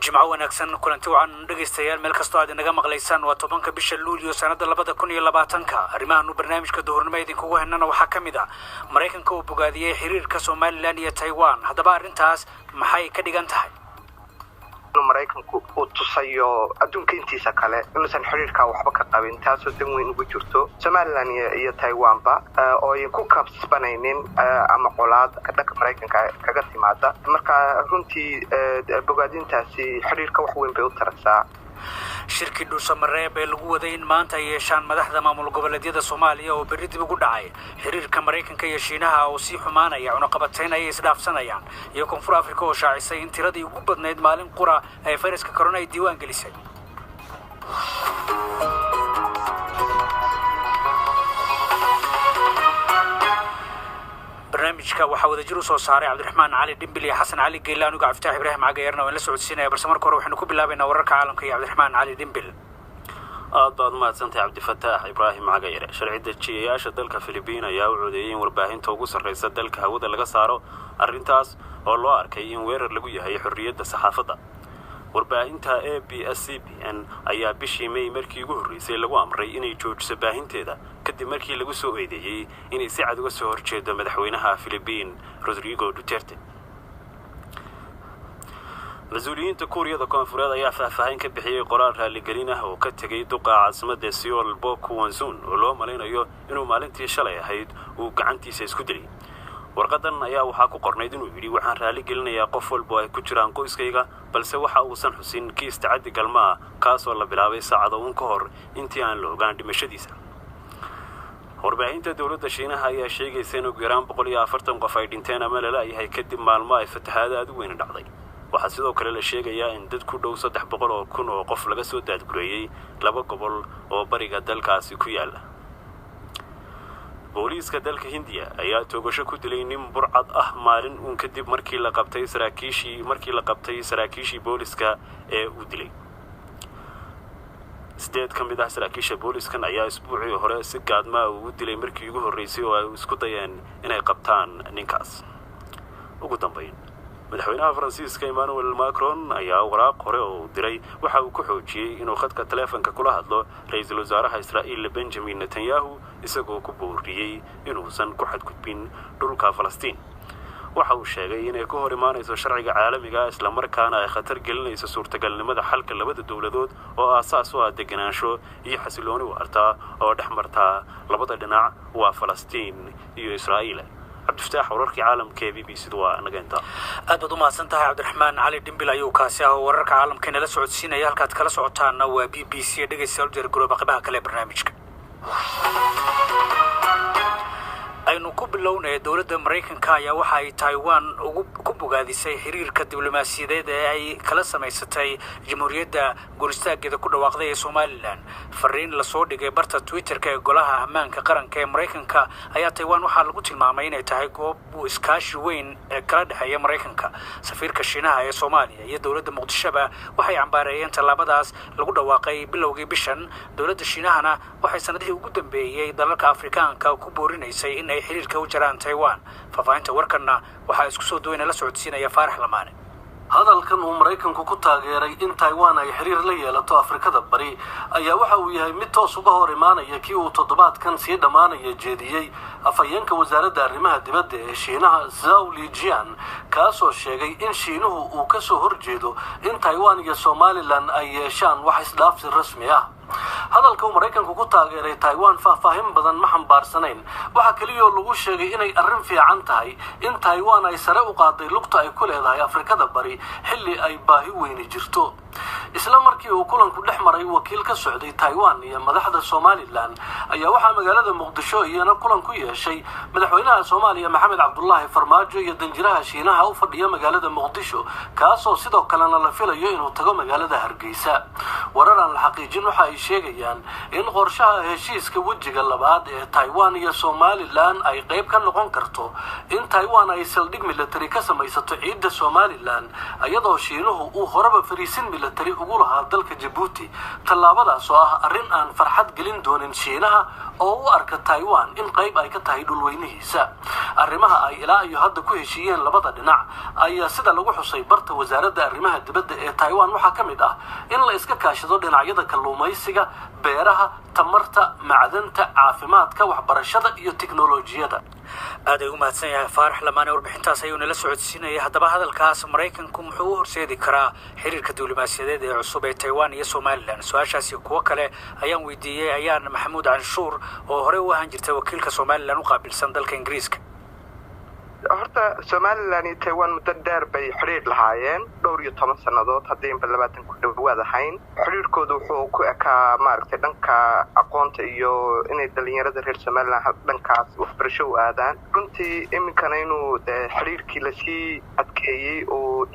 Jimco wanaagsan, kulanti wacan dhegaystayaal, meel kastoo aad inaga maqlaysaan. Waa 10-ka bisha Luulyo, sanadda 2020-ka. Arrimahaanu barnaamijka duhurnimo idinkugu hennana waxaa ka mid ah Maraykanka uu bogaadiyey xiriirka Somaliland iyo Taiwan. Haddaba arrintaas maxay ka dhigan tahay? Maraykanku uu tusayo adduunka intiisa kale inuusan xiriirkaa waxba ka qabin, taasoo dan weyn ugu jirto Somaliland iyo Taiwanba, oo ayan ku kabsbanaynin ama colaad dhanka Maraykanka kaga timaada. Marka runtii bogaadintaasi xiriirka wax weyn bay u taraysaa. Shirkii Dhuusamareeb ee lagu waday in maanta ay yeeshaan madaxda maamul goboleedyada Soomaaliya oo berri dib ugu dhacay, xiriirka Maraykanka iyo Shiinaha oo sii xumaanaya, cunaqabatayn ayay isdhaafsanayaan, iyo Koonfur Afrika oo shaacisay in tiradii ugu badnayd maalin qura ee fayraska corona ay diiwaan gelisay. Barnaamijka waxaa wadajir usoo saaray Cabdiraxmaan Cali Dhimbil iyo Xasan Cali Geyle. Anuga Cabdifatax Ibraahim Cagayarna waan la socodsiinaya, balse marka hore waxaynu ku bilaabaynaa wararka caalamka iyo Cabdiraxmaan Cali Dhimbil. Aad baad umahadsantahay, Cabdifataax Ibraahim Cagayare. Sharci dejiyayaasha dalka Filibiin ayaa u codeeyey in warbaahinta ugu sarraysa dalka hawada laga saaro, arrintaas oo loo arkay in weerar lagu yahay xorriyadda saxaafadda. Warbaahinta ABS CBN ayaa bishii May markii ugu horraysay lagu amray inay joojiso baahinteeda, kadib markii lagu soo eedeeyey inay si cad uga soo horjeedo madaxweynaha Filibiin, Rodrigo Duterte. Mas-uuliyiinta Kuuriyada Koonfureed ayaa faahfaahin ka bixiyey qoraal raaligelin ah oo ka tegey duqa caasimadda Seoul, Bok Wansun, oo loo malaynayo inuu maalintii shalay ahayd uu gacantiisa isku dilay. Warqadan ayaa waxaa ku qornayd inuu yidhi: "Waxaan raali gelinayaa qof walba ay ku jiraan qoyskayga," balse waxa uusan xusin kiis tacaddi galma ah, kaasoo la bilaabay saacado uun ka hor intii aan la ogaan dhimashadiisa. Warbaahinta dowladda Shiinaha ayaa sheegaysa in ugu yaraan 140 qof ay dhinteen ama lala-yahay, kadib maalmo ay fatahaado aad u weyni dhacday. Waxaa sidoo kale la sheegayaa in dad ku dhow 300,000 oo qof laga soo daadgureeyey laba gobol oo bariga dalkaasi ku yaala. Booliiska dalka Hindiya ayaa toogasho ku dilay nin burcad ah, maalin uun kadib markii la qabtay saraakiishii booliska ee uu dilay. Sideed ka mid ah saraakiisha booliskan ayaa isbuucii hore si gaadmaa ugu dilay markii ugu horreysay oo ay isku dayeen inay qabtaan ninkaas. Ugu dambayn, madaxweynaha Faransiiska Emmanuel Macron ayaa waraaq hore oo uu diray waxa uu ku xoojiyey inuu khadka taleefonka kula hadlo ra-iisul wasaaraha Israa'iil Benjamin Netanyahu, isagoo ku booriyey inuusan ku xadgudbin dhulka Falastiin. Waxa uu sheegay inay ka hor imaanayso sharciga caalamiga, islamarkaana ay khatar gelinayso suurtagalnimada xalka labada dowladood oo aasaas u ah deganaansho iyo xasilooni waarta oo dhex martaa labada dhinac, waa Falastiin iyo Israa'iil. Cabdifataax, wararkii caalamka ee BBC da waa naga intaa. Aad baad u mahadsan tahay. Cabdiraxmaan Cali Dhimbil ayuu kaasi ah oo wararka caalamka inala socodsiinaya. Halkaad kala socotaana waa BBC. Dhegeystayaal, diyaar garooba qaybaha kale ee barnaamijka. Aynu ku bilownaya, dowladda Maraykanka ayaa waxa ay Taiwan ugu ku bogaadisay xiriirka diblomaasiyadeed ee ay kala samaysatay jamhuuriyadda gooristaageeda ku dhawaaqday ee Somaliland. Fariin lasoo dhigay barta Twitterka ee Golaha Ammaanka Qaranka ee Maraykanka ayaa Taiwan waxaa lagu tilmaamay inay tahay goob uu iskaashi weyn ee kala dhexeeya Maraykanka. Safiirka Shiinaha ee Soomaaliya iyo dowladda Muqdishoba waxay cambaareeyeen tallaabadaas lagu dhawaaqay bilowgii bishan. Dowladda Shiinahana waxay sanadihii ugu dambeeyey dalalka Afrikaanka ku boorinaysay in ay xiriirka u jaraan Taiwan. Faahfaahinta warkanna waxaa isku soo duwayna la socodsiinaya Faarax Lamaane. Hadalkan uu Maraykanku ku taageeray in Taiwan ay xiriir la yeelato Afrikada Bari ayaa waxa uu yahay mid toos uga hor imaanaya kii uu toddobaadkan sii dhammaanaya jeediyey afhayeenka wasaaradda arrimaha dibadda ee Shiinaha, Zhao Lijian, kaasoo sheegay in Shiinuhu uu ka soo horjeedo in Taiwan iyo Somaliland ay yeeshaan wax isdhaafsi rasmi ah. Hadalka uu Maraykanku ku taageeray Taiwan faahfaahin badan ma xambaarsanayn. Waxaa keliyoo lagu sheegay inay arrin fiican tahay in Taiwan ay sare u qaaday lugta ay ku leedahay Afrikada Bari, xilli ay baahi weyni jirto. Isla markii uu kulanku dhex maray wakiil ka socday Taiwan iyo madaxda Somaliland ayaa waxaa magaalada Muqdisho iyana kulan ku yeeshay madaxweynaha Soomaaliya Maxamed Cabdulaahi Farmaajo iyo danjiraha Shiinaha u fadhiya magaalada Muqdisho, kaasoo sidoo kalena la filayo inuu tago magaalada Hargeysa. Warar aan la xaqiijin waxa ay sheegayaan in qorshaha heshiiska wejiga labaad ee Taiwan iyo Somaliland ay qayb ka noqon karto in Taiwan ay saldhig military ka samaysato ciidda Somaliland, iyadoo Shiinuhu uu horeba fariisin military ugu lahaa dalka Jabuuti, tallaabadaas oo ah arrin aan farxad gelin doonin Shiinaha. oo u arka Taiwan in qayb ay ka tahay dhulweynihiisa. Arrimaha ay ilaa iyo hadda ku heshiiyeen labada dhinac ayaa, sida lagu xusay barta wasaaradda arrimaha dibadda ee Taiwan, waxaa ka mid ah in la iska kaashado dhinacyada kalluumaysiga, beeraha, tamarta, macdanta, caafimaadka, waxbarashada iyo tiknolojiyada. Aad ay u mahadsan yahay Faarax Lamaane, warbixintaas ayuu nala socodsiinayay. Haddaba hadalkaas Maraykanku muxuu u horseedi karaa xiriirka diblomaasiyadeed ee cusub ee Taiwan iyo Somalilan? Su-aashaasi kuwo kale ayaan weydiiyey ayaan Maxamuud Canshuur oo horey u ahaan jirtay wakiilka Somalilan u qaabilsan dalka Ingiriiska. Horta Somalilan iyo Taiwan muddo dheer bay xidhiir lahaayeen, dhowr iyo toban sannadood haddaynba 20 ku dhowaad ahayn. Xidhiirkooda wuxuu ku ekaa, maaragtay, dhanka aqoonta iyo inay dhalinyarada reer Somalilan dhankaas waxbarasho u aadaan. Runtii iminkana inuu de xidhiirkii lasii adkeeyey oo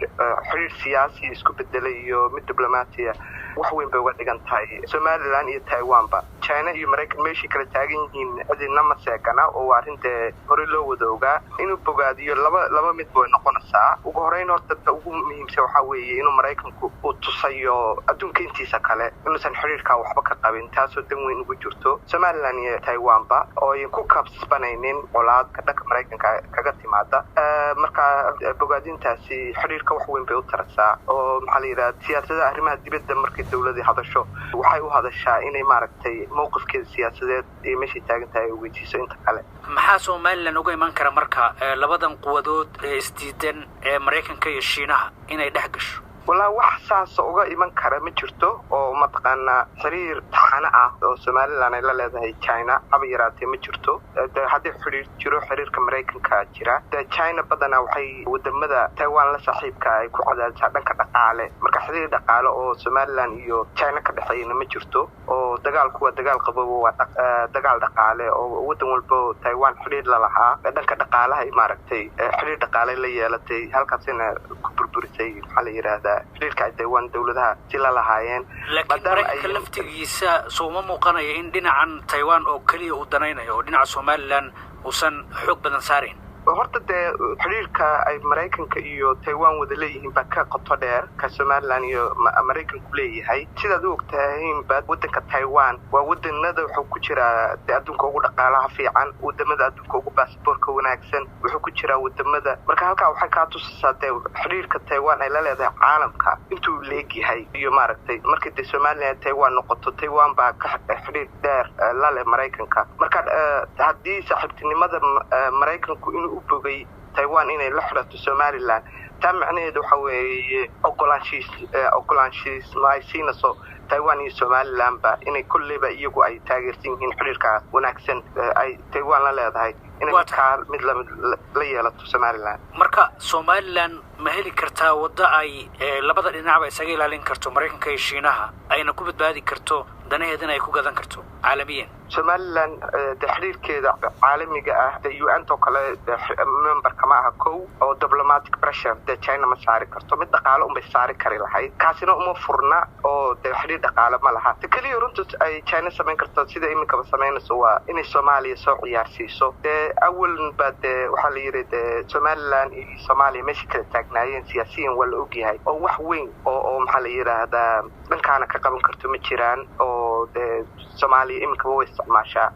xidhiir siyaasi isku bedelay iyo mid diblomaatiya, wax weyn bay uga dhigan tahay Somalilan iyo Taiwanba. China iyo Maraykan meeshay kala taagan yihiin cidina ma seegana, oo waa arrin dee horey loo wada ogaa. Inuu bogaadiyo laba mid way noqonaysaa. Ugu horeyn, horta ta ugu muhiimsan waxaa weeye inuu Maraykanku uu tusayo adduunka intiisa kale inuusan xidhiirkaa waxba ka qabin, taasoo dan weyn ugu jirto Somalilan iyo Taiwanba, oo ayan ku kabsbanaynin colaadka dhanka Maraykanka kaga timaada. Marka bogaadintaasi xidhiirka wax weyn bay u tarasaa, oo maxaa la yidhaha, siyaasadaha arrimaha dibadda markay dawladii hadasho, waxay u hadashaa inay, maaragtay, mowqifkeeda siyaasadeed iyo meeshay taagan tahay ay ogeysiiso inta kale. Maxaa Somalilan uga iman kara marka labadan quwadood ee isdiidan ee Maraykanka iyo Shiinaha inay dhex gasho? Wallaahi, wax saasa uga iman kara ma jirto, oo mataqaanaa xiriir taxano ah oo Somalilan ay la leedahay China haba yaraatee ma jirto. De haddii xiriir jiro, xiriirka Maraykanka jira. De China badanaa waxay wadamada Taiwan la saaxiibka ay ku cadaadisaa dhanka dhaqaale. Marka xiriir dhaqaale oo Somalilan iyo China ka dhexeeyana ma jirto, oo dagaalku waa dagaal qabobo, waa dagaal dhaqaale, oo waddan walba Taiwan xiriir la lahaa dhanka dhaqaalaha, maaragtay, xiriir dhaqaale la yeelatay, halkaasina ku burburisay, maxaa la yidhaahdaa, xiriirka ay Taiwan dawladaha si la lahaayeen. Laakiin Maraykanka laftigiisa soo uma muuqanayo in dhinacan Taiwan oo keliya uu danaynayo oo dhinaca Somalilan uusan xoog badan saarayn? Horta dee xiriirka ay Maraykanka iyo Taiwan wada leeyihiin baa ka qoto dheer ka Somalilan iyo Maraykanku leeyahay. Sidaad u ogtahaynba, waddanka Taiwan waa wadanada wuxuu ku jiraa dee adduunka ugu dhaqaalaha fiican, wadamada adduunka ugu baasboorka wanaagsan wuxuu ku jiraa wadamada. Marka halkaa waxay kaa tusaysaa dee xiriirka Taiwan ay la leedahay caalamka intuu leegyahay iyo, maaragtay, markay dee Somalilan Taiwan noqoto, Taiwan baa ka xiriir dheer la leh Maraykanka. Marka haddii saaxiibtinimada Maraykanku inuu u bogay Taiwan inay la xidhato Somalilan, taa macnaheedu waxa weeye ogolaanshiis ogolaanshiisma ay siinayso Taiwan iyo Somalilanba inay kolleyba iyagu ay taageersan yihiin xiriirka wanaagsan ay Taiwan la leedahay, inay midkaa mid lamid la yeelato Somalilan. Marka Somalilan ma heli kartaa waddo ay labada dhinacba isaga ilaalin karto, Maraykanka iyo Shiinaha, ayna ku badbaadi karto danaheedana ay ku gadan karto caalamiyan? Somalilan de xiriirkeeda caalamiga ah de UN to kale member kama aha kow, oo diplomatic pressure dee China ma saari karto. Mid dhaqaale unbay saari kari lahayd, kaasina uma furna, oo dee xiriir dhaqaale ma laha. Ta keliya runta ay China samayn karto, sida iminkaba samaynayso, waa inay Soomaaliya soo ciyaarsiiso. Dee awalba dee waxaa la yidhi dee Somalilan iyo Soomaaliya meeshay kala taagnaayeen siyaasiyan waa la ogyahay, oo wax weyn oo maxaa la yidhaahdaa dhankaana ka qaban karto ma jiraan, oo dee Soomaaliya iminkaba way isticmaashaa.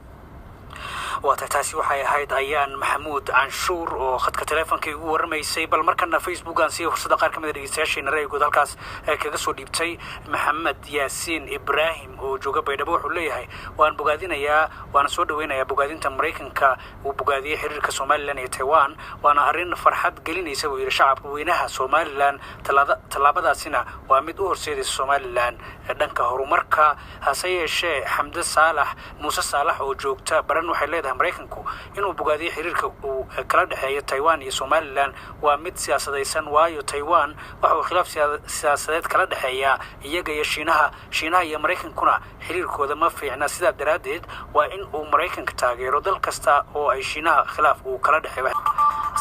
Waa tahay, taasi waxay ahayd Ayaan Maxamuud Canshuur oo khadka teleefonka igu warramaysay. Bal markana Facebook aan siiya fursadda qaar ka mid a dhegeystayaasheena ra'yigood halkaas kaga soo dhiibtay. Maxamed Yaasiin Ibraahim oo jooga Baydhabo wuxuu leeyahay: "Waan bogaadinayaa, waana soo dhaweynayaa bogaadinta Maraykanka uu bogaadiyey xiriirka Somalilan iyo Taiwan, waana arrin farxad gelinaysa," buu yidhi, "shacabka weynaha Somalilan. Tallaabadaasina waa mid u horseedaysa Somalilan dhanka horumarka." Hase yeeshee Xamde Saalax Muuse Saalax oo joogta Baran waxay leedahay: "Maraykanku inuu bogaadiyo xiriirka uu kala dhexeeyo Taiwan iyo Somalilan waa mid siyaasadaysan, waayo Taiwan waxa uu khilaaf siyaasadeed kala dhexeeyaa iyaga iyo Shiinaha, Shiinaha iyo Maraykankuna xiriirkooda ma fiicna. Sidaa daraaddeed waa in uu Maraykanka taageero dal kasta oo ay Shiinaha khilaaf uu kala dhexeeyo."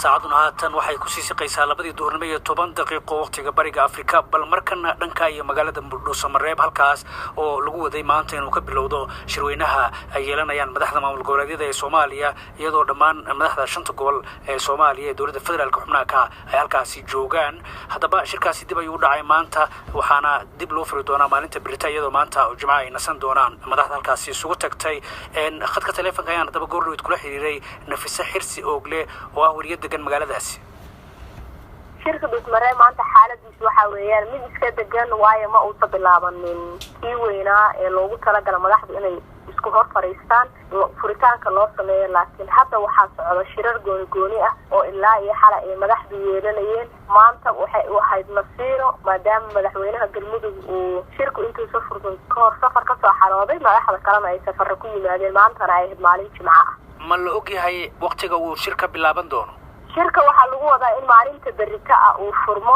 Saacaduna haatan waxay kusii siqaysaa 2:10 duhurnimo waqtiga Bariga Afrika. Bal markana dhanka iyo magaalada Dhuusamareeb, halkaas oo lagu waday maanta inuu ka bilowdo shirweynaha ay yeelanayaan madaxda maamul goboleedyada ee Soomaaliya, iyadoo dhammaan madaxda shanta gobol ee Soomaaliya ee dowladda federaalka xubnaha ka ay halkaasi joogaan. Haddaba shirkaasi dib ayuu u dhacay maanta, waxaana dib loo furi doonaa maalinta berita, iyadoo maanta Jimca ay nasan doonaan madaxda halkaasi isugu tagtay. Khadka taleefonka ayaan haddaba goordhaweyd kula xiriiray Nafise Xirsi Oogle oo ah weriye degan magaaladaasi. Shirka Dhuusmaree maanta xaaladiisu waxaa weeyaan mid iska degan, waayo ma uusa bilaabanin kii weynaa ee loogu talagala madaxdu inay isku hor fadhiistaan furitaanka loo sameeyo. Laakiin hadda waxaa socda shirar gooni gooni ah oo ilaa iyo xalay ay madaxdu yeelanayeen. Maanta waxay u ahayd nasiino, maadaama madaxweynaha Galmudug uu shirku intuusa fursan kahor safar kasoo xarooday, madaxda kalena ay safarra ku yimaadeen, maantana ay ahayd maalin Jimco ah. Ma la ogyahay waktiga uu shir ka bilaaban doono? Shirka waxaa lagu wadaa in maalinta berrito ah uu furmo.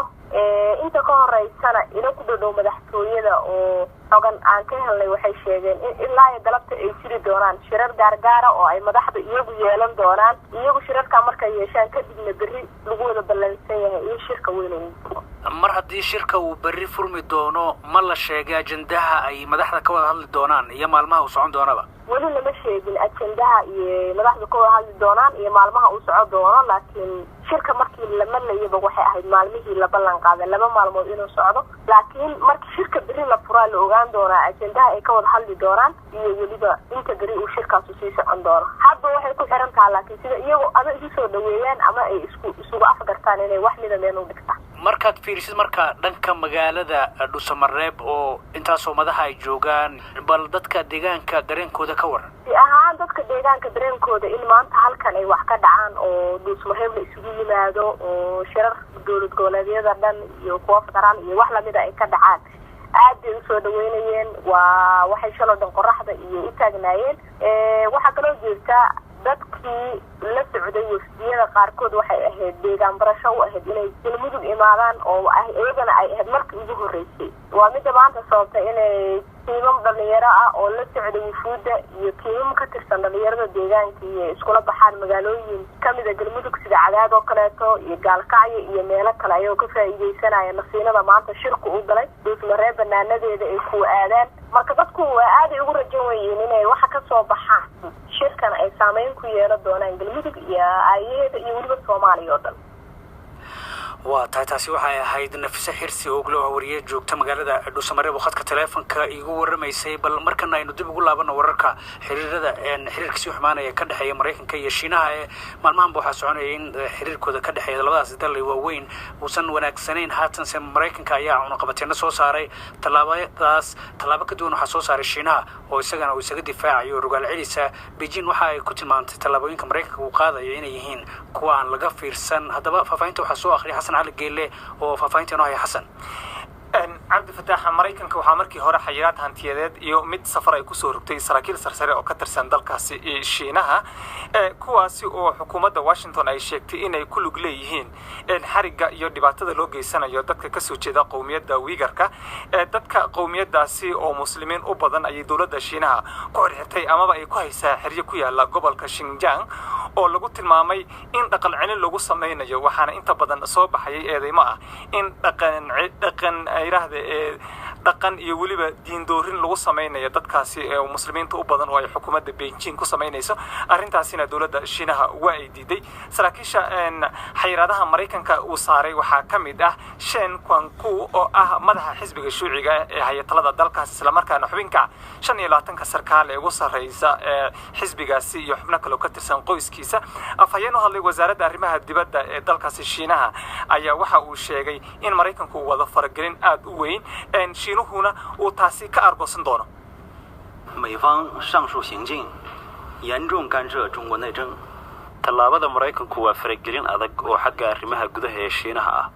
Inta ka horeysana ilo ku dhodhow madaxtooyada oo xogan aan ka helnay waxay sheegeen in ilaa iyo galabta ay jiri doonaan shirar gaargaara oo ay madaxda iyagu yeelan doonaan. Iyagu shirarkaa markay yeeshaan kadibna berri lagu wada ballansan yahay in shirka weyn uu furmo. Mar haddii shirka uu berri furmi doono, ma la sheegay ajendaha ay madaxda ka wada hadli doonaan iyo maalmaha uu socon doonaba? Weli lama sheegin ajendaha iyo madaxda ka wada hadli doonaan iyo maalmaha uu soco doono, laakiin shirka markii la madlayaba waxay ahayd maalmihii la ballan qaaday 2 maalmood inuu socdo. Laakiin markii shirka berri la furaa la ogaan doonaa ajendaha ay ka wada hadli doonaan iyo weliba inta beri uu shirkaasu sii socon doono. Hadba waxay ku xiran taha laakiin sida iyagu ama isu soo dhaweeyaan ama ay isku isugu afgartaan inay wax mida meel u dhigtaan. Markaad fiirisid marka dhanka magaalada Dhuusamareeb oo intaasoo madaxa ay joogaan, bal dadka deegaanka dareenkooda ka waran. Si ahaan dadka deegaanka dareenkooda in maanta halkan ay wax ka dhacaan oo Dhuusamareeb la isugu yimaado oo shirar dowlad goboleedyada dhan iyo kuwa federaal iyo wax lamida ay ka dhacaan, aad bay usoo dhaweynayeen. Waa waxay shaloo dhan qoraxda iyo u taagnaayeen. Waxaa kaloo jirta dadkii la socday wafdiyada qaarkood waxay ahayd deegaan barasho u ahayd inay Galmudug imaadaan oo iyagana ay ahayd markii ugu horreysay. Waa midda maanta sababtay inay tiimam dhalinyaro ah oo la socday wufuudda iyo tiimam ka tirsan dhalinyarada deegaanka iyo iskula baxaan magaalooyin kamida Galmudug, sida Cadaad oo kaleeto iyo Gaalkacyo iyo meelo kale, ayagoo ka faa'iideysanaya nasiinada maanta shirku u galay Dhuusmaree banaanadeeda ay kuwa aadaan. Marka dadku waa aaday ugu rajan weyiin inay waxa kasoo baxaan shirkan ay saameyn ku yeelan doonaan Galmudug iyo aayaheeda iyo weliba Soomaaliya oo dhan. Waa tahay, taasi waxay ahayd Nafise Xirsi Ogle oo wariye joogta magaalada Dhuusamareeb oo khadka taleefonka iigu warramaysay. Bal markana aynu dib ugu laabano wararka xiriirada xiriirka sii xumaanaya ka dhexeeya Maraykanka iyo Shiinaha. Ee maalmahanba waxaa soconaya in xiriirkooda ka dhexeeya labadaasi dal waaweyn uusan wanaagsanayn. Haatanse Maraykanka ayaa cunaqabateeno soo saaray. Tallaabadaas tallaabo ka duwan waxaa soo saaray Shiinaha oo isagana uu isaga difaacayo rogaal celisa. Beijing waxa ay ku tilmaamtay tallaabooyinka Maraykanka uu qaadayo inay yihiin kuwa aan laga fiirsan. Haddaba faahfaahinta waxaa soo akhriyay Xasan Cali Geelle oo faahfaahinta inoo haya. Xasan. Cabdifataax, Maraykanka waxaa markii hore xayiraad hantiyadeed iyo mid safar ay kusoo rogtay saraakiil sarsare oo ka tirsan dalkaasi Shiinaha, kuwaasi oo xukuumadda Washington ay sheegtay inay ku lug leeyihiin xarigga iyo dhibaatada loo geysanayo dadka kasoo jeeda qowmiyadda Wiigarka. Dadka qowmiyaddaasi oo Muslimiin u badan ayay dowladda Shiinaha ku xirxirtay amaba ay ku haysaa xeryo ku yaala gobolka Xinjiang oo lagu tilmaamay in dhaqan celin lagu samaynayo. Waxaana inta badan soo baxayay eedeymo ah in dhaqan dhaqan yidhaahda ee dhaqan iyo weliba diindoorin lagu samaynayo dadkaasi ee Muslimiinta u badan oo ay xukuumadda Beijing ku samaynayso. Arrintaasina dowladda Shiinaha waa ay diiday. Saraakiisha xayiraadaha Maraykanka uu saaray waxaa ka mid ah Chen Quanku oo ah madaxa xisbiga Shuuciga ee haya talada dalkaas, islamarkaana xubinka 25-ka sarkaal ee ugu sarreysa ee xisbigaasi, iyo xubno kale oo ka tirsan qoyskiisa. Afhayeen u hadlay wasaaradda arrimaha dibadda ee dalkaasi Shiinaha ayaa waxa uu sheegay in Maraykanku uu wado faragelin aad u weyn, Shiinuhuna uu taasi ka argoosan doono. 美方上述行径严重干涉中国内政。 Tallaabada Maraykanku waa faragelin adag oo xagga arrimaha gudaha ee Shiinaha ah,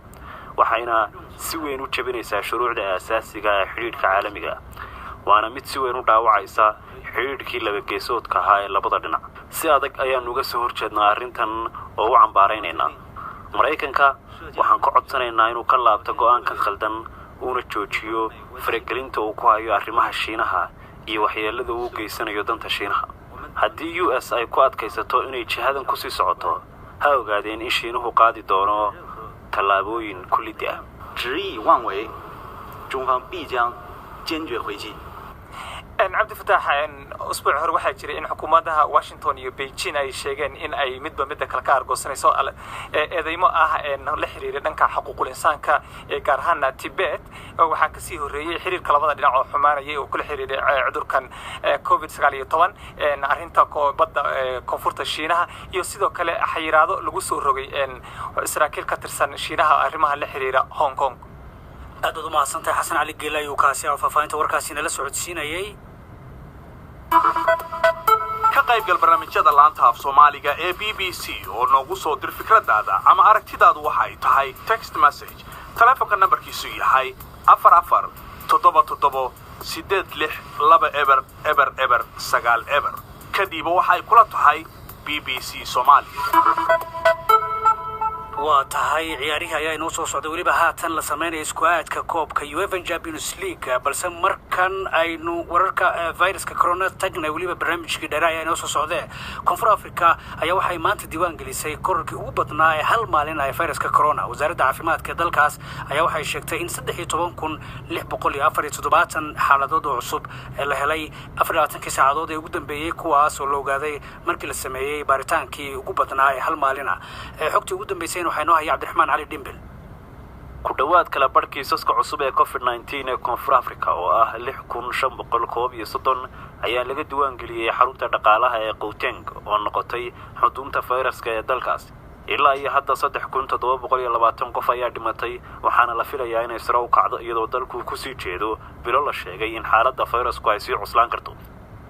waxayna si weyn u jebinaysaa shuruucda aasaasiga ee xidhiidhka caalamiga, waana mid si weyn u dhaawacaysa xidhiidhkii labageesoodka ahaa ee labada dhinac. Si adag ayaannu uga soo horjeednaa arrintan oo u cambaaraynaynaa. Maraykanka waxaan ka codsanaynaa inuu ka laabto go'aankan khaldan, uuna joojiyo faragelinta uu ku hayo arrimaha Shiinaha iyo waxyeellada uu geysanayo danta Shiinaha. Haddii US ay ku adkaysato inay jihadan kusii socoto, Ha ogaadeen in Shiinuhu qaadi doono tallaabooyin kulidi ah. 执意妄为，中方必将坚决回击。 Cabdifataax, usbuuci hore waxaa jiray in xukuumadaha Washington iyo Beijing ay sheegeen in ay midba midda kale ka argoosanayso eedeymo ah la xiriira dhanka xuquuqul insaanka, gaar ahaana Tibet. Waxaa kasii horreeyey xiriirka labada dhinac oo xumaanayay oo kula xiriiray cudurkan COVID 19, arrinta badda Koonfurta Shiinaha, iyo sidoo kale xayiraado lagu soo rogay saraakiil ka tirsan Shiinaha arrimaha la xiriira Hong Kong. Aad baad umahadsantahay. Xasan Cali Geele ayuu kaasi oo faahfaahinta warkaasi nala socodsiinayay. Ka qaybgal barnaamijyada laanta af Soomaaliga ee BBC oo noogu soo dir fikradaada ama aragtidaadu waxa ay tahay text message, taleefonka nambarkiisu yahay 44778620000090. Kadiba waxa ay kula tahay BBC Soomaaliya. Waa tahay, ciyaarihii ayaa inoo soo socday, weliba haatan la sameynaya isku aadka koobka UEFA Champions League, balse markan aynu wararka viruska corona tagnay. Weliba barnaamijkii dheere ayaa inoo soo socdee. Koonfur Africa ayaa waxay maanta diiwaan gelisay korarkii ugu badnaa ee hal maalin ay viruska corona. Wasaaradda caafimaadka ee dalkaas ayaa waxay sheegtay in 13,674 xaaladood oo cusub ee la helay 24-kii saacadood ee ugu dambeeyey, kuwaas oo la ogaaday markii la sameeyey baaritaankii ugu badnaa ee hal maalina. Xogtii ugu dambeysayna waxaa inoo haya Cabdiraxmaan Cali Dhimbil. Ku dhowaad kala badh kiisaska cusub ee COVID 19 ee Koonfur Africa, oo ah 6531, ayaa laga diiwaangeliyey xarunta dhaqaalaha ee Gauteng, oo noqotay xudunta fayraska ee dalkaas. Ilaa iyo hadda 3720 qof ayaa dhimatay, waxaana la filayaa inay sare u kacdo, iyadoo dalku kusii jeedo bilo la sheegay in xaaladda fayrasku ay sii cuslaan karto.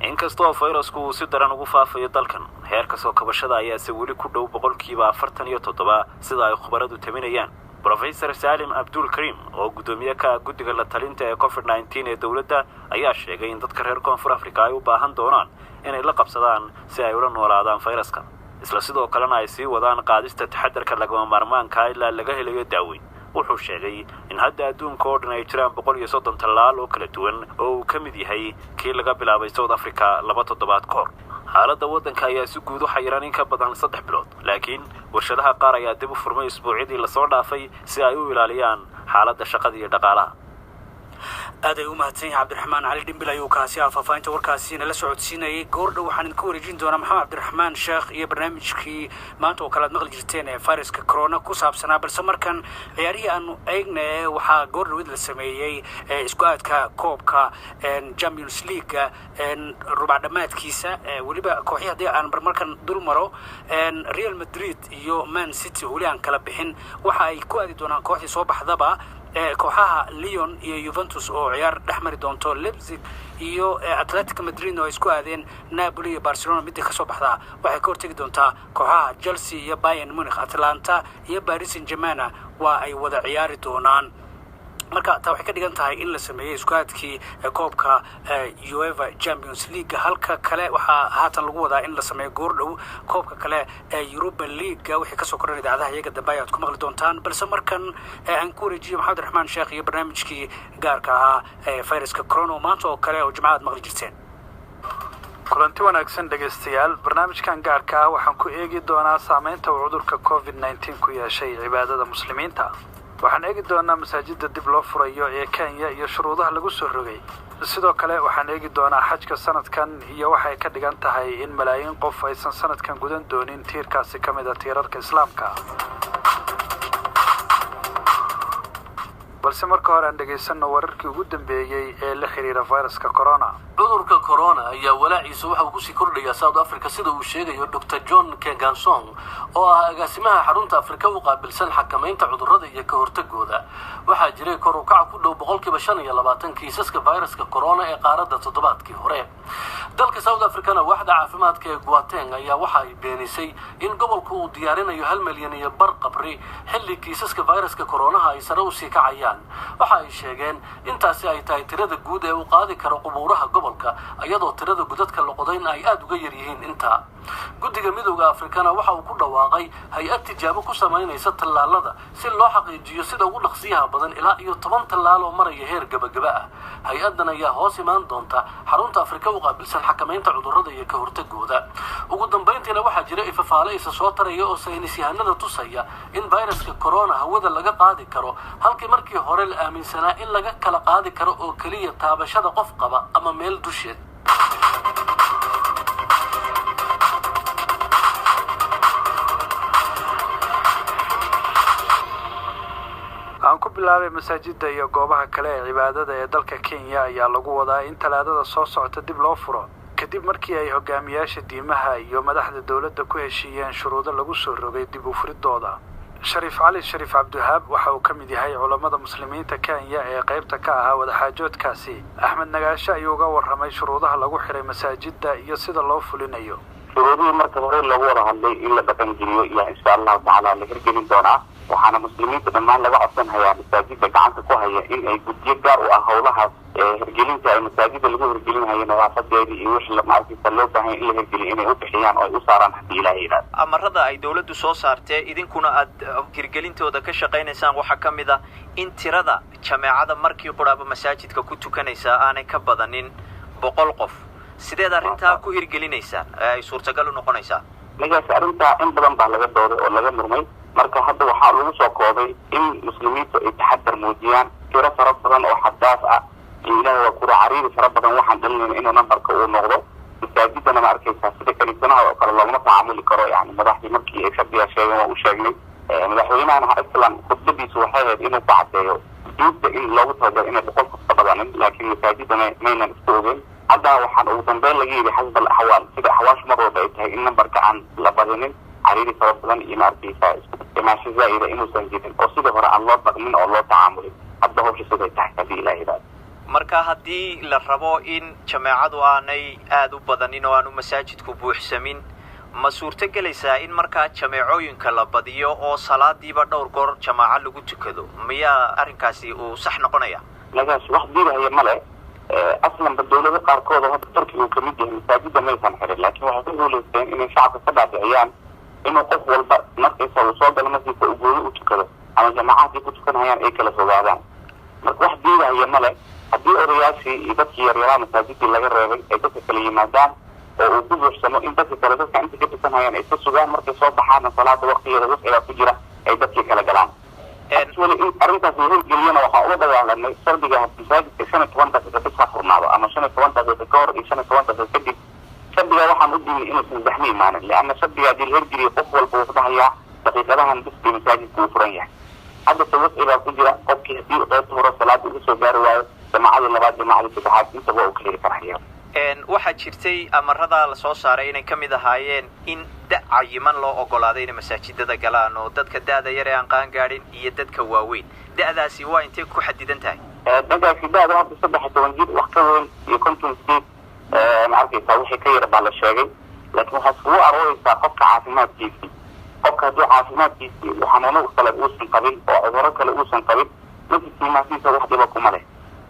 Inkastoo fayrasku uu si daran ugu faafayo dalkan, heerka soo kabashada ayaase weli ku dhow 47%, sida ay khubaradu taminayaan. Brofesor Saalim Abdul Karim, oo guddoomiye ka ah guddiga la talinta ee COVID 19 ee dowladda, ayaa sheegay in dadka reer Koonfur Africa ay u baahan doonaan inay la qabsadaan si ay ula noolaadaan fayraska, isla sidoo kalena ay sii wadaan qaadista taxadarka lagama maarmaanka ilaa laga helayo daaweyn. Wuxuu sheegay in hadda adduunka oo dhan ay jiraan 130 tallaal oo kala duwan, oo uu ka mid yahay kii laga bilaabay South Africa 2 toddobaad ka hor. Xaaladda waddanka ayaa si guud u xayiran in ka badan 3 bilood, laakiin warshadaha qaar ayaa dib u furmay isbuucyadii lasoo dhaafay si ay u ilaaliyaan xaaladda shaqada iyo dhaqaalaha. Aad ay u mahadsan yahay. Cabdiraxmaan Cali Dhimbil ayuu kaasi ah faahfaahinta warkaasi nala socodsiinayay. Goordhow waxaan idinku wareejin doonaa Maxamed Cabdiraxmaan Sheekh iyo barnaamijkii maanta oo kale aad maqli jirteen ee viruska corona ku saabsanaa, balse markan ciyaarihii aanu eegna. Waxaa goordhowid la sameeyey isku aadka koobka Champions League rubac dhammaadkiisa. Weliba kooxii haddii aan markan dul maro, Real Madrid iyo Man City oo weli aan kala bixin waxa ay ku aadi doonaan kooxdii soo baxdaba kooxaha Lyon iyo Juventus oo ciyaar dhex mari doonto. Leipzig iyo Atletico Madrid oo ay isku aadeen. Napoli iyo Barcelona midii kasoo baxdaa waxay ka hortegi doontaa kooxaha Chelsea iyo Bayern Munich. Atalanta iyo Paris Saint Germain waa ay wada ciyaari doonaan. Marka taa waxay ka dhigan tahay in la sameeyey isku aadkii koobka UEFA Champions League. Halka kale waxaa haatan lagu wadaa in la sameeyo goordhow koobka kale ee Europa League. Wixii kasoo kordhan idaacadaha iyaga dambe ayaad ku maqli doontaan, balse markan aan ku wareejiyo Maxamed Raxmaan Sheekh iyo barnaamijkii gaarka ahaa ee viruska corona, maanta oo kale oo Jimcaad maqli jirteen. Kulanti wanaagsan, dhegaystayaal. Barnaamijkan gaarka ah waxaan ku eegi doonaa saameynta uu cudurka COVID 19 ku yeeshay cibaadada Muslimiinta. Waxaan eegi doonaa masaajidda dib loo furayo ee Kenya iyo shuruudaha lagu soo rogay. Sidoo kale waxaan eegi doonaa xajka sanadkan iyo waxay ka dhigan tahay in malaayiin qof aysan sanadkan gudan doonin tiirkaasi ka mid a tiirarka Islaamka. Balse marka hore aan dhegaysanno wararkii ugu dambeeyey ee la xiriira viruska corona. Cudurka corona ayaa walaaciisa waxa uu kusii kordhayaa South Africa, sida uu sheegayo Dr John Nkengasong, oo ah agaasimaha xarunta Afrika u qaabilsan xakamaynta cudurrada iyo ka hortagooda. Waxaa jiray kor u kac ku dhow 25% kiisaska viruska corona ee qaaradda toddobaadkii hore. Dalka South Africana, waaxda caafimaadka ee Gauteng ayaa waxa ay beenisay in gobolku uu diyaarinayo 1.5 milyan qabri, xilli kiisaska viruska coronaha ay sare usii kacayaan. Waxa ay sheegeen intaasi ay tahay tirada guud ee uu qaadi karo qubuuraha gobolka. batroolka, iyadoo tirada godadka la qodayna ay aada uga yar yihiin intaa. Guddiga Midowda Afrikana waxa uu ku dhawaaqay hay-ad tijaabo ku samaynaysa tallaalada si loo xaqiijiyo sida ugu dhaqsiyaha badan ilaa iyo 10 tallaal oo maraya heer gabagaba ah. Hay-addan ayaa hoos imaan doonta xarunta Afrika u qaabilsan xakamaynta cudurrada iyo ka hortagooda. Ugu dambayntiina waxaa jira ifafaale isa soo taraya oo saynis yahanada tusaya in fayraska corona hawada laga qaadi karo, halkii markii hore la aaminsanaa in laga kala qaadi karo oo keliya taabashada qof qaba ama meel dusheed. Aan ku bilaabay masaajidda iyo goobaha kale ee cibaadada ee dalka Kenya ayaa lagu wadaa in Talaadada soo socota dib loo furo, kadib markii ay hogaamiyaasha diimaha iyo madaxda dowladda ku heshiiyeen shuruudo lagu soo rogay dib u furidooda. Shariif Cali Shariif Cabdiwahaab waxa uu ka mid yahay culammada muslimiinta Kenya ee qaybta ka ahaa wadaxaajoodkaasi. Axmed Nagaasho ayuu uga warramay shuruudaha lagu xiray masaajidda iyo sida loo fulinayo. Shuruudihii marka hore lagu wada hadlay in la dhaqangeliyo iyo insha Allahu tacaala la hirgelin doonaa, waxaana muslimiinta dhammaan laga codsanhayaa masaajidda gacanta ku haya in ay guddiyo gaar u ah howlahaas hirgelinta ay masaajidda lagu hirgelinhayo nadaafadeedii iyo wixii maaragtaysa loo baahanya in la hirgeliyo inay u bixiyaan oo ay u saaraan haddii Ilaah yidhahdo. Amarada ay dowladdu soo saartee idinkuna aad hirgelintooda ka shaqaynaysaan waxaa ka mid ah in tirada jameecada markii quraaba masaajidka ku tukanaysaa aanay ka badanin 100 qof. Sideed arrintaa ku hirgelinaysaan ee ay suurtagal u noqonaysaa? Magaas arrintaa in badan baa laga dooday oo laga murmay. Marka hadda waxaa lagu soo koobay in muslimiintu ay taxadar muujiyaan, tiro fara badan oo xaddaaf ah iyo Ilaah waa kura cariiri fara badan waxaan dhalinayna inuu nambarka uu noqdo. Masaajidana ma arkaysaa sida kaniisanaha oo kale loogama tacaamuli karo, yani madaxdii markii ay shardiga sheegeen waa u sheegnay. Madaxweynahana islan khudbadiisu waxay ahayd inuu ku caddeeyo duugta in loogu talagalo inay 100 qof ka badanin, laakiin masaajidda maynan isku ogeyn. Hadda waxaan ugu dambeyn laga yidhi xasba al axwaal, sida axwaashu mar walba ay tahay in nambarka aan la badinin, cariiri fara badan iyo ma arkaysaa isku zaa'ida inuusan jirin oo sida hore aan loo dhaqmin oo loo tacaamulin. Hadda hawsha siday tahay haddii Ilaah yidhaahdo. Marka haddii la rabo in jameecadu aanay aada u badanin oo aanu masaajidku buuxsamin, ma suurto gelaysaa in markaa jameecooyinka la badiyo oo salaadiiba dhowr goor jamaaco lagu tukado? Miyaa arrinkaasi uu sax noqonaya? Nagaas wax diidahaya male. Aslanba dowlado qaarkood oo hadda Turkiga uu kamid yahay masaajidda maysan xirin, laakiin waxay ku guulaysteen inay shacabka ka dhaadhiciyaan inuu qof walba markaysa uu soo galo markiisa uu gooni u tukado ama jamaacahaddii ku tukanhayaan ay kala fogaadaan. Marka wax diidahaya male haddii odayaashii iyo dadkii yaryaraa masaajidii laga reebay ay dadka kala yimaadaan oo uu ku buuxsamo in dadka kale dadka inta ka tukanhayaan ay ka sugaan, markay soo baxaana salaada waqtigeeda wuscigaa ku jira ay dadkii kala galaan. Actually in arrintaas la hirgeliyana waxaan uga dagaalanay shardiga masaajidka 15 daqiiqo bis ha furnaado ama 15 daqiiqo ka hor iyo 15 daqiiqo kadib. Shardiga waxaan u diinay inuusan zaxmo imaanin, lianna shardiga haddii la hirgeliyo qof walba wuxuu dhahayaa daqiiqadahan bis bay masaajidka uu furan yahay. Haddase wusci baa ku jira, qofkii haddii qaybta hore salaada uga soo gaari waayo jamaacadii labaad, jamaacadii saddexaad intaba waa uu ka heli karaya. Waxaa jirtay amarada la soo saaray inay ka mid ahaayeen in da' cayiman loo ogolaaday inay masaajidada galaan oo dadka da'da yar ee aan qaan gaadhin iyo dadka waaweyn. Da'daasi waa intay ku xadidan tahay? Dagaasi da'da hadda 13 jir wax ka weyn iyo 58 ma arkaysaa wixii ka yar baa la sheegay, laakiin waxaa iskugu arooraysaa qofka caafimaadkiisii. Qofka hadduu caafimaadkiisii uu xanuuno kale uusan qabin oo cudurro kale uusan qabin, masjidkii maasiisa wax dhiba kuma leh.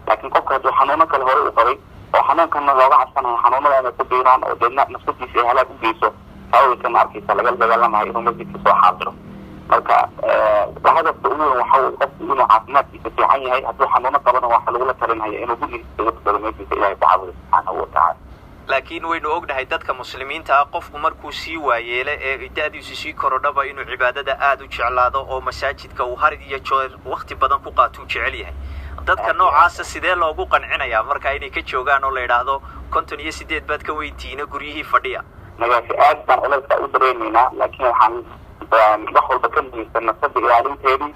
Laakiin qofka hadduu xanuuno kale hore u qabay oo xanuunkana looga cabsanayo xanuunada inay ku biiraan oo deedna nafsadiisa ay halaag u geyso, taaweyka ma arkaysa laga dagaalamayo inuu masjidka soo xaadiro. Marka hadafka ugu weyn waxa weye qofku inuu caafimaadkiisa fiican yahay, hadduu xanuuno qabana waxaa lagula talinaya inuu gurigiisa kaga tukado meeshiisa Ilahay ku caabudo subxaanahu watacaala. Laakiin waynu ognahay dadka muslimiinta ah qofku markuu sii waayeele ee da'diisu sii korodhaba inuu cibaadada aada u jeclaado oo masaajidka uu har iyo jeer waqti badan ku qaatuu jecel yahay. Dadka noocaasa sidee loogu qancinayaa marka inay ka joogaan oo la yidhaahdo 58 baad ka weyntihiina guryihii fadhiya? Magaasi aad baan culayska u dareemaynaa, laakiin waxaan wax walba ka muhiimsan nafsada ilaalinteedii.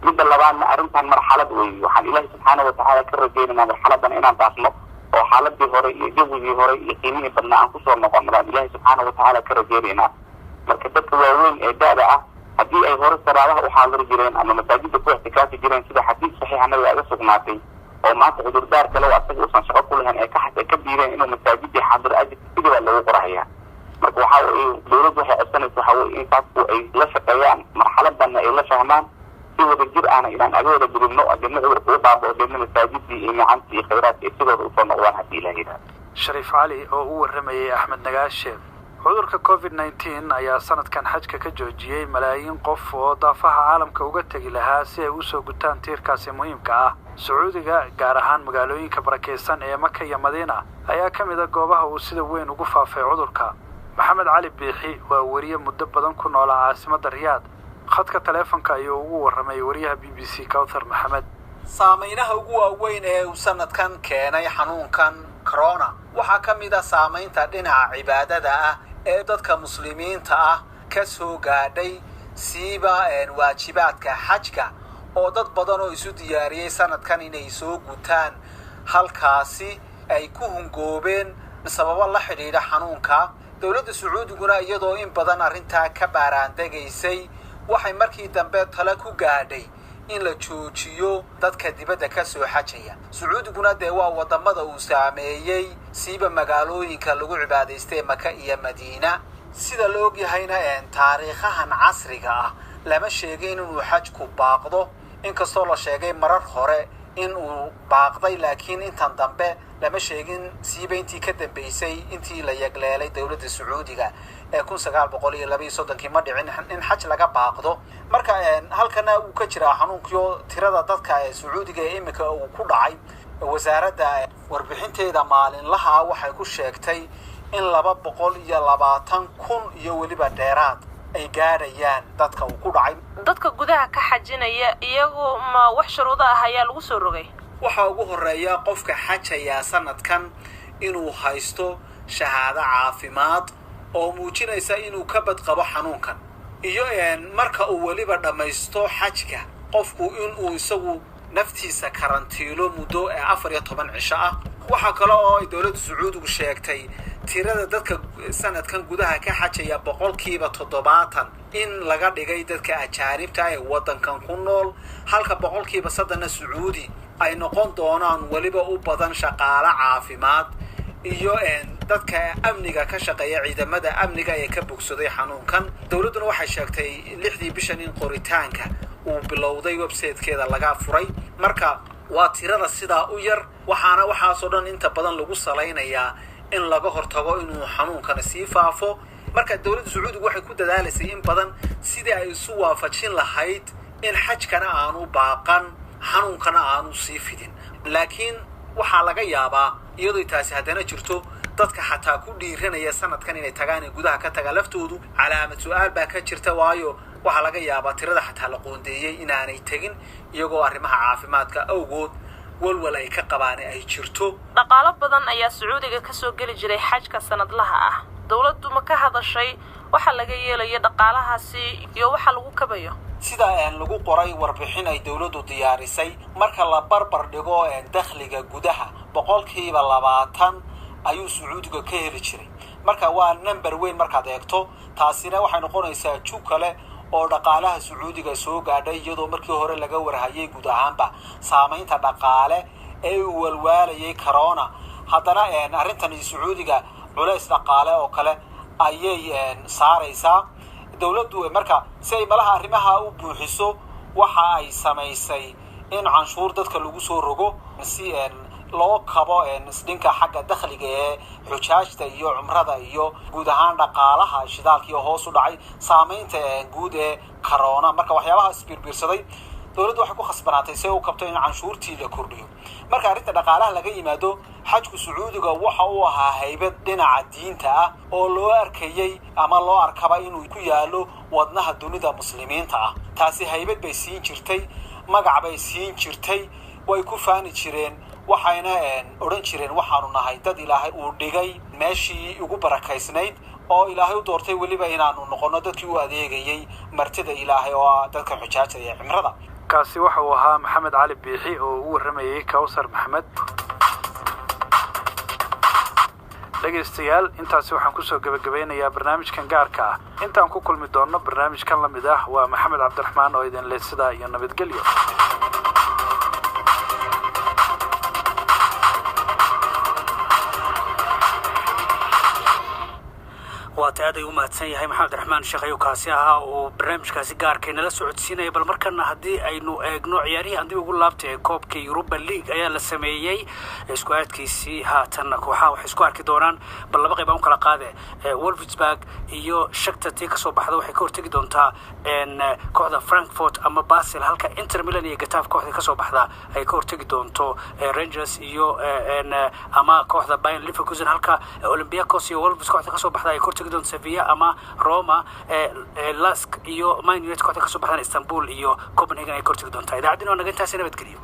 Midda labaadna arrintan marxalad weeye, waxaan Ilaahi subxaana watacaala ka rajaynaynaa marxaladan inaan taasno oo xaaladii hore iyo jawigii hore iyo qiimihii badnaa aan kusoo noqono baan Ilaahi subxaana watacaala ka rajaynaynaa. Marka dadka waaweyn ee da'da ah haddii ay hore salaadaha u xaadiri jireen ama masaajidda ku ixtikaafi jireen sida xadiis saxiixa nabiga aga sugnaatay, oo maanta cudurdaar kale oo asaga uusan shaqo ku lahayn ay ka diideen inuu masaajidii xaadiro, ajirka sidii baa loogu qorahayaa. Marka waxa weeye dowladdu waxay codsanaysa waxa weye in taasku ay la shaqeeyaan, marxaladanna ay la fahmaan si wada jir ahna inaan aga wada gudubno, deedna cudurka u baabao, deedna masaajidii iyo micantii iyo khayraadka ay sidooda usoo noqdaan haddii Ilaah yidhahdo. Shariif Cali oo u warramayay Axmed Nagaashe. Cudurka COVID-19 ayaa sanadkan xajka ka joojiyey malaayiin qof oo daafaha caalamka uga tegi lahaa si ay usoo gutaan tiirkaasi muhiimka ah. Sacuudiga, gaar ahaan magaalooyinka barakaysan ee Maka iyo Madiina, ayaa ka mid a goobaha uu sida weyn ugu faafay cudurka. Maxamed Cali Biixi waa weriye muddo badan ku noolaa caasimadda Riyaad. Khadka taleefonka ayuu ugu warramay wariyaha BBC Kawthar Maxamed. Saamaynaha ugu waaweyn ee uu sanadkan keenay xanuunkan corona waxaa ka mid ah saamaynta dhinaca cibaadada ah ee dadka muslimiinta ah ka soo gaadhay, siiba waajibaadka xajka oo dad badan oo isu diyaariyey sanadkan inay soo gutaan halkaasi ay ku hungoobeen sababo la xidhiidha xanuunka. Dowladda Sacuudiguna iyadoo in badan arrintaa ka baaraandegaysay waxay markii dambe tale ku gaadhay in la joojiyo dadka dibadda ka soo xajaya. Sacuudiguna dee waa waddamada uu saameeyey, siiba magaalooyinka lagu cibaadaystay Maka iyo Madiina. Sida la ogyahayna taariikhahan casriga ah lama sheegin inuu xajku baaqdo, inkastoo la sheegay marar hore in uu baaqday, laakiin intan dambe lama sheegin, siiba intii ka dambeysay intii la yagleelay dowladda Sacuudiga ee 1932-kii ma dhicin in xaj laga baaqdo. Marka halkana uu ka jiraa xanuunkiio tirada dadka ee Sacuudiga ee imika uu ku dhacay, wasaaradda warbixinteeda maalinlaha waxay ku sheegtay in 220,000 iyo weliba dheeraad ay gaadhayaan dadka uu ku dhacay. Dadka gudaha ka xajinaya iyagu ma wax shuruudo ah ayaa lagu soo rogay? Waxaa ugu horeeya qofka xajayaa sanadkan inuu haysto shahaado caafimaad oo muujinaysa inuu ka badqabo xanuunkan, iyo marka uu weliba dhammaysto xajka qofku inuu isagu naftiisa karantiilo muddo 14 cisho ah. Waxaa kale oo ay dowladda Sacuudigu sheegtay tirada dadka sanadkan gudaha ka xajaya 70% in laga dhigay dadka ajaanibta ee waddankan ku nool, halka 30%-na Sacuudi ay noqon doonaan, weliba u badan shaqaale caafimaad iyo dadka amniga ka shaqeeya, ciidamada amniga ee ka bogsaday xanuunkan. Dowladduna waxay sheegtay 6dii bishan in qoritaanka uu bilowday, websitekeeda laga furay. Marka waa tirada sidaa u yar, waxaana waxaasoo dhan inta badan lagu salaynayaa in laga hortago inuu xanuunkana sii faafo. Marka dowladda Sacuudigu waxay ku dadaalaysay in badan sidii ay isu waafajin lahayd in xajkana aanu baaqan, xanuunkana aanu sii fidin. Laakiin waxaa laga yaabaa iyadoo taasi haddana jirto dadka xataa ku dhiiranaya sanadkan inay tagaan ee gudaha ka tagaan laftoodu calaamad su-aal baa ka jirta, waayo waxaa laga yaabaa tirada xataa la qoondeeyey inaanay tegin iyagoo arrimaha caafimaadka awgood walwal ay ka qabaan ay jirto. Dhaqaalo badan ayaa Sacuudiga ka soo geli jiray xajka sanadlaha ah. Dowladdu ma ka hadashay waxa laga yeelayo dhaqaalahaasi iyo waxa lagu kabayo? Sida lagu qoray warbixin ay dowladdu diyaarisay, marka la barbar dhigo dakhliga gudaha 20% ayuu Sacuudiga ka heli jiray. Marka waa number weyn markaad eegto, taasina waxay noqonaysaa jug kale oo dhaqaalaha Sacuudiga soo gaadhay, iyadoo markii hore laga warhayay guud ahaanba saamaynta dhaqaale ee uu walwaalayay corona. Haddana arrintan Sacuudiga culays dhaqaale oo kale ayay saaraysaa dowladdu. Marka si ay malaha arrimaha u buuxiso waxa ay samaysay in canshuur dadka lagu soo rogo si loo kabo isdhinka xagga dakhliga ee xujaajta iyo cumrada iyo guud ahaan dhaqaalaha shidaalkii hoos u dhacay, saamaynta guud ee corona. Marka waxyaabaha isbiirbiirsaday dowladdu waxay ku khasbanaatay si ay u kabto in canshuurtii la kordhiyo. Marka arrinta dhaqaalaha laga yimaado, xajku Sacuudiga waxa uu ahaa haybad dhinaca diinta ah oo loo arkayey ama loo arkaba inuu ku yaalo wadnaha dunida muslimiinta ah. Taasi haybad bay siin jirtay, magac bay siin jirtay, way ku faani jireen, waxayna odhan jireen waxaanu nahay dad Ilaahay uu dhigay meeshii ugu barakaysnayd oo Ilaahay u doortay weliba inaanu noqono dadkii u adeegayey martida Ilaahay oo ah dadka xujaajta iyo cimrada. Kaasi waxa uu ahaa Maxamed Cali Biixi oo u warramayay Kawsar Maxamed. Dhegaystayaal, intaasi waxaan kusoo gebagabeynayaa barnaamijkan gaarka ah. Intaan ku kulmi doonno barnaamijkan la mid ah, waa Maxamed Cabdiraxmaan oo idin leh sidaa iyo nabadgelyo. Waata aad ay u mahadsan yahay Maxamed Raxmaan Sheekh ayuu kaasi ahaa oo barnaamijkaasi gaarka inala socodsiinaya. Bal markana haddii aynu eegno ciyaarihii aan dib ugu laabtay ee koobka Europa League ayaa la sameeyey isku aadkiisii. Haatanna kooxaha waxay isku arki doonaan, bal laba qayb aan u kala qaade, Wolfsburg iyo Shakhtar, tii kasoo baxda waxay ka hortegi doontaa kooxda Frankfurt ama Basel, halka Inter Milan iyo Getafe kooxda kasoo baxda ay ka hortegi doonto Rangers iyo ama kooxda Bayer Leverkusen, halka Olympiacos iyo Wolves kooxda kasoo baxda ay ka hortegi doonto Sevilla ama Roma. Lask iyo Man United kooxda kasoo baxdana Istanbul iyo Copenhagen ay ka hortegi doontaa. Idaacaddina waa naga intaasi, nabadgeliyo.